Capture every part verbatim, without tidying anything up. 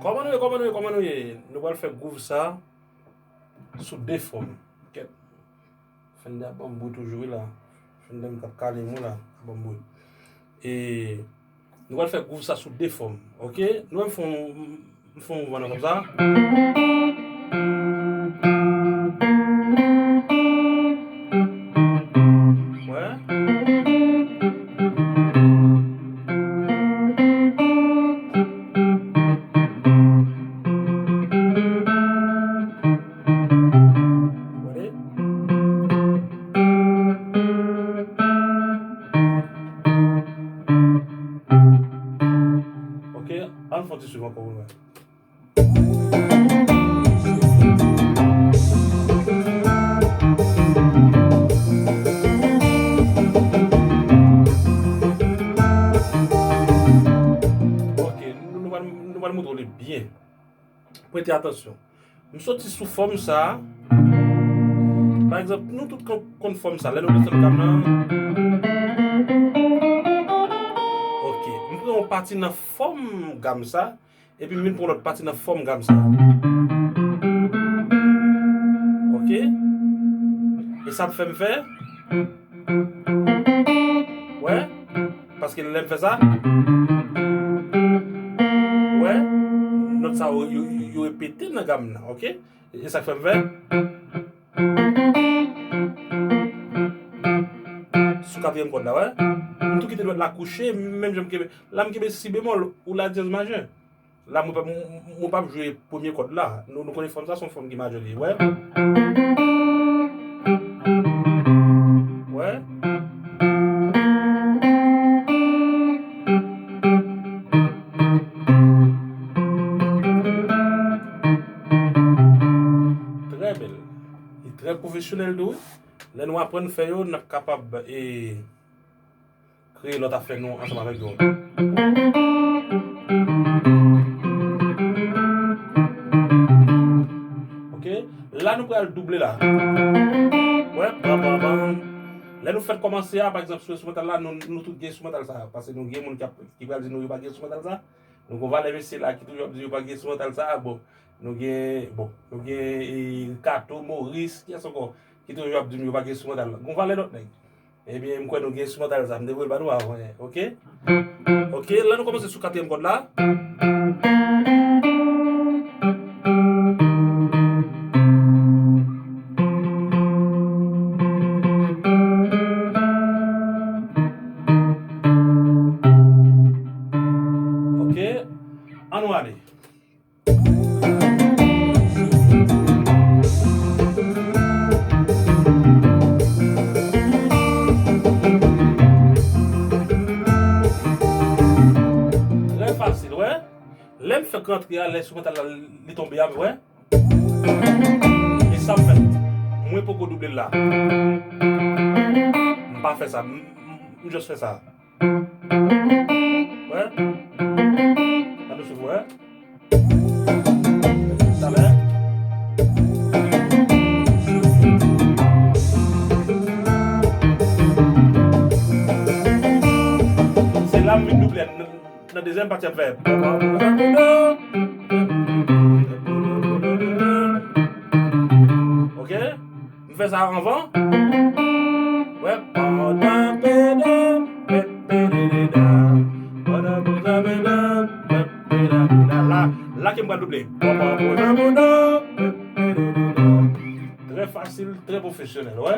Kòman nou ye, kòman nou ye, kòman nou ye? Nou pral fè gwouv sa sou de fòm. Kèt. Fende ap ban m bri toujou wi la. Fende m k ap kale m wi la, ap ban m bri. E nou pral fè gwouv sa sou de fòm, oke? Nou wè m fè yon, m fè yon mouvman nan kòm sa. Wè. Gade. Ok, ann fè yon ti swiv ankò pou nou wè. Ok, nou, nou pral, nou pral montre w li byen. Prete atansyon. M soti sou fòm sa a. Pa egzanp, nou tout kon, konn fòm sa a. Lè nou desann gam nan. Ok. M pran yon pati nan fòm gam sa a. Epi m vin pran lòt pati nan fòm gam sa a. Ok. E sa ap fè m fè. Wè. Paske lè m fè sa, wè, nòt sa yo, yo, yo, yo repete nan gam nan, ok? E sa k fè m fè sou katriyèm kòd la, wè. M tou kite dwèt la kouche, menm jan m kenbe. La m kenbe si bemòl ou la dyèz majè. La, mwen p ap, mwen p ap jwe premye kòd la. Nou, nou konnen fòm sa, se yon fòm ki majè li ye, wè. Wè. Trè bèl. Li trè pwofesyonèl tou, wi. Lè nou aprann fè yo, n ap kapab, e, kreye lòt afè nou ansanm avèk yo. Ok? La, nou pral double la. Wè, bam, bam, bam. Lè nou fèk kòmanse a, pa egzanp, sou enstrimantal la, nou, nou tout gen enstrimantal sa. Paske nou gen moun ki ap, ki pral di nou yo pa gen enstrimantal sa. Nou gen yon valè mesye la ki toujou ap di yo pa gen enstrimantal sa. Bon, nou gen, bon, nou gen, e, Kato, Moris, kiyès ankò? Ki toujou ap di m yo pa gen enstrimantal. Gon valè lòt nèg. Ebyen, m kwè nou gen enstrimantal sa. M te voye l ba nou avan, ok? Ok, la nou kòmanse sou katriyèm kòd la. Ok, ann nou ale. Trè fasil, wè. Lè m fèk rantre a, lè enstrimantal la, li tonbe a, wè. E sa m fè. Mwen poko double l la. M pa fè sa. M, m, m just fè sa. Wè. Ann nou swiv, wè. Talè. Se la m vin double. Nan dezyèm pati, ap fè. Ok? M fè sa anvan. Wè. La, la ke m pral double. Trè fasil, trè pwofesyonèl, wè.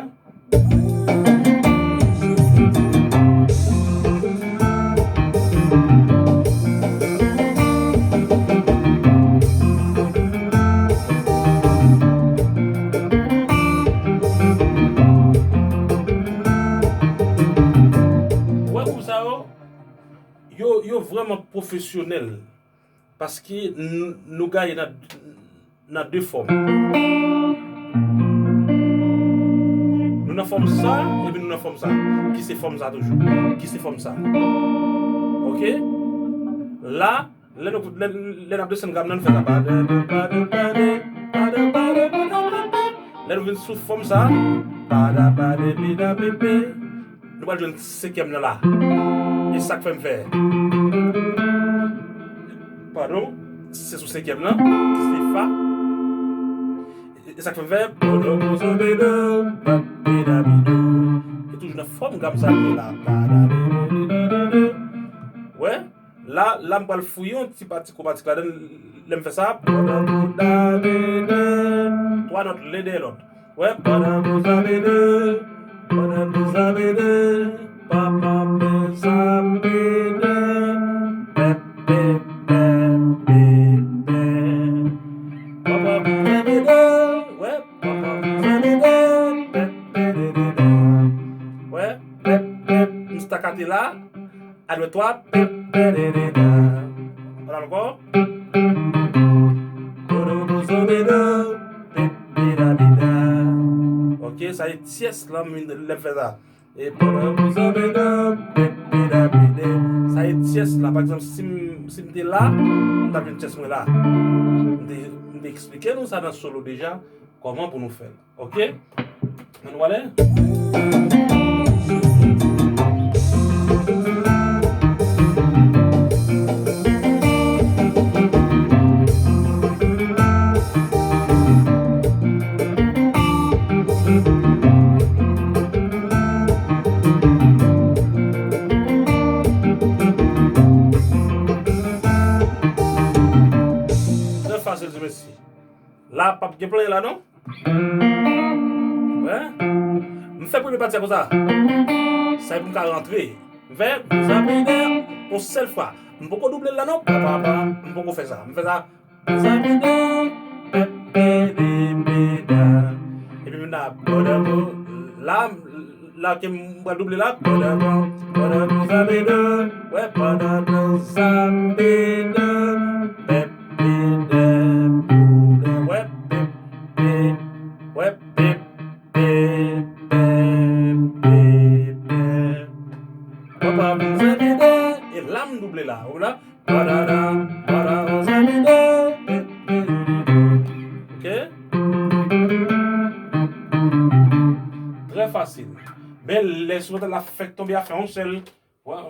Wè gwoup sa yo, yo, yo vrèman pwofesyonèl. Paske n-, nou gaye nan, nan de fòm. Nou Nan fòm sa, epi nou nan fòm sa. Ki se fòm sa toujou. Ki se fòm sa. Oke? La, lè nou, lè, lè n ap desann gam nan, nou fè sa. Lè nou vin sou fòm sa, nou pral jwenn senkyèm nan la. E sa k fè m fè. Padon, se sou senkyèm nan, ki se fa. E sa k fè m fè. E toujou nan fòm gam sa nou ye la. Wè, la, la m pral fouye yon ti pati kwomatik ladan lè m fè sa. Twa nòt, len dèyè lòt. Wè, pandan nou zabe de, pandan nou zabe de, papa pe zabe de, pèp, pèp, pèp, pèp, pèp. Papa pe zabe de, wè, papa pe zabe de, pèp, pèp, pèp, pèp. Wè, pèp, pèp, m stakate la. Adwèt twa, pèp, pèp, pèp, pèp. Ann al ankò. Bodo, bozo, bedo, pèp, pèp, pèp, pèp. Ok, sa e tyès la, m vin lè m fè sa. E bodo, bozo, bedo, pèp, pèp, pèp, pèp. Sa e tyès la. Pa egzanp, si m, si m te la, m t ap jwenn tyès mwen la. M te, m te eksplike nou sa nan solo deja, kòman pou nou fè l. Ok? Ann nou ale. Trè fasil, ti mesye. La, p ap gen plenyen la, non? Wè. M fè premye pati a konsa. Sa e pou m ka rantre. M fè, m fè yon sèl fwa. M poko double l la, non. Pa, pa, pa. M poko fè sa. M fè sa. Epi m la, la, la ke m pral double la. Wè, pèp, pèp, pèp, pèp, pèp, pèp, pèp, pèp, pèp, pèp, pèp, pèp, pèp. Papa pou zanmi de, e la m double la, ou la. Padada, padada, zanmi de, pèp, pèp, pèp. Ok? Trè fasil. Men lè sou la fèk tonbe a fè yon sèl. Wow.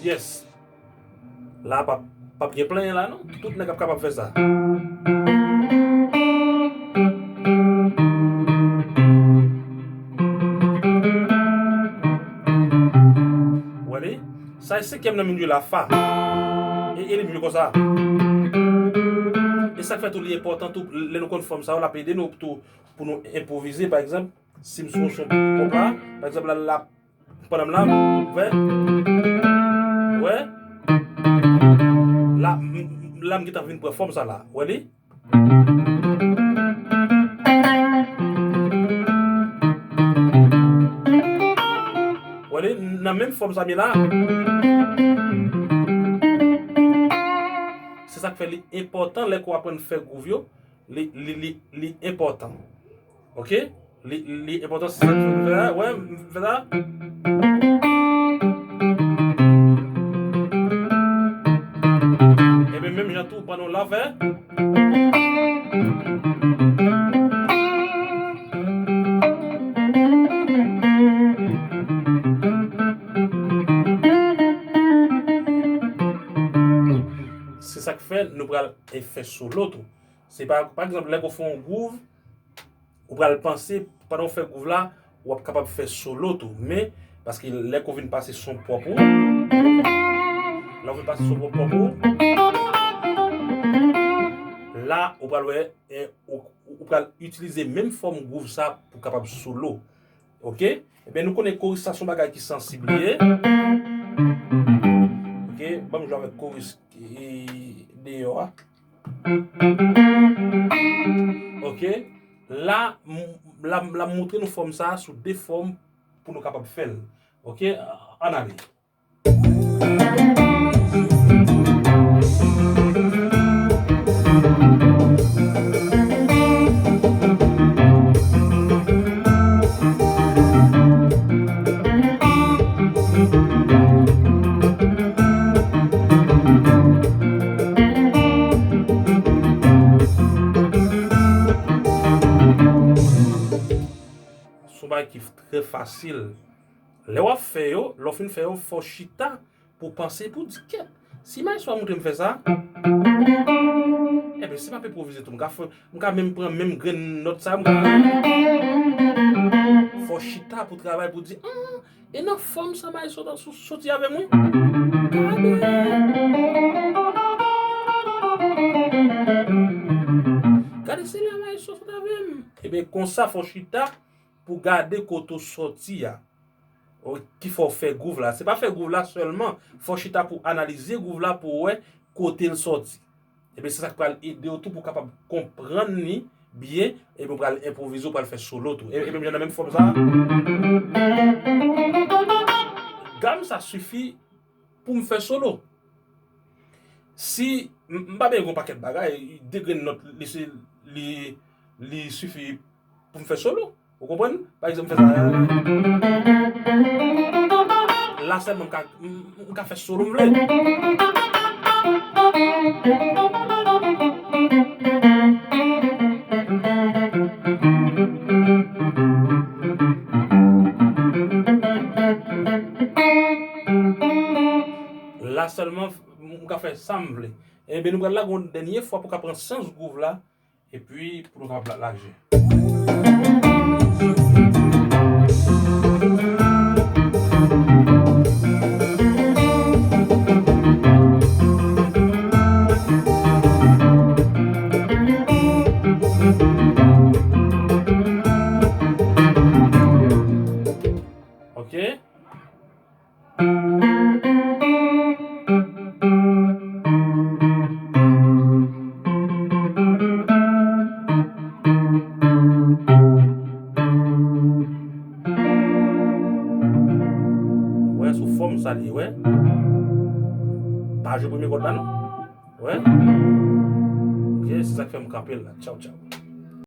Yes. La p ap, p ap gen plenyen la, non. Tout nèg ap kapab fè sa. Wè li? Sa e senkyèm nan, m jwe la, fa. E, e li m jwe konsa. E sa k fè tou li enpòtan tou, lè nou konn fòm sa yo, l ap ede nou tou pou nou enpwovize, pa egzanp, si m sou yon son pòp la, pa egzanp, la, la, pandan m la, wè, wè, la, m, la, m gentan vin pran fòm sa la, wè li? Wè li, nan menm fòm sa m ye la. Se sa k fè li enpòtan lè ke w aprann fè gwouv yo, li, li, li, li enpòtan. Ok? Li, li enpòtan, se sa k fè m fè la. Wè, m fè la. Ebyen, menm jan tou, pandan w la fè. Se sa k fè nou pral fè solo tou. Se pa, pa egzanp, lè ke w fè yon gwouv, ou pral panse, pandan w fè gwouv la, w ap kapab fè solo tou. Men, paske lè ke w vin pase son pwòp ou, lè w vin pase son pwòp, pwòp ou, la, ou pral wè, e, ou, ou pral itilize menm fòm gwouv sa pou kapab solo. Ok? Ebyen, nou konnen koris sa se yon bagay ki sansib li ye. Ok? Ban m jwe avèk koris ki deyò a. Ok. La, m, la, la m montre nou fòm sa a sou de fòm pou nou kapab fè l. Ok, ann ale. Se yon bagay ki trè fasil. Lè w ap fè yo, lè w fin fè yo, fò w chita pou w panse, pou w di, kèt, si maestro a montre m fè sa, enben, si m ap enpwovize tou, m ka fè, m ka menm pran menm grenn nòt sa, m ka. Fò w chita pou w travay, pou w di, ah, e nan fòm sa maestro ta sou-, soti avè m, wi. Gade. Gade, se la maestro soti avè m. Enben, konsa, fò w chita pou gade kote w sòti a. Ki fè w fè gwouv la. Se pa fè gwouv la sèlman. Fò w chita pou analize gwouv la pou w wè kote l sòti. Ebyen, se sa k pral ede w tou pou w kapab konprann li byen. Ebyen, w pral enpwovize, w pral fè solo tou. E, e menm jan nan menm fòm sa a. Gam sa sifi pou m fè solo. Si m, m pa bezwen yon pakèt bagay, de grenn nòt, li, se, li, li sifi pou m fè solo. Ou konprann? Pa egzanp, m fè sa. La sèlman m ka, m, m ka fè solo m vle. La sèlman, m ka fè sa m vle. Ebyen, nou pral lage yon dènye fwa pou w ka pran sans gwouv la, epi pou nou ka la-, lage. Ok. Wè, sou fòm sa li ye, wè. Pa jwe premye kòd la, non. Wè. Ok, se sa k fè m kanpe l la. Tchaw, tchaw.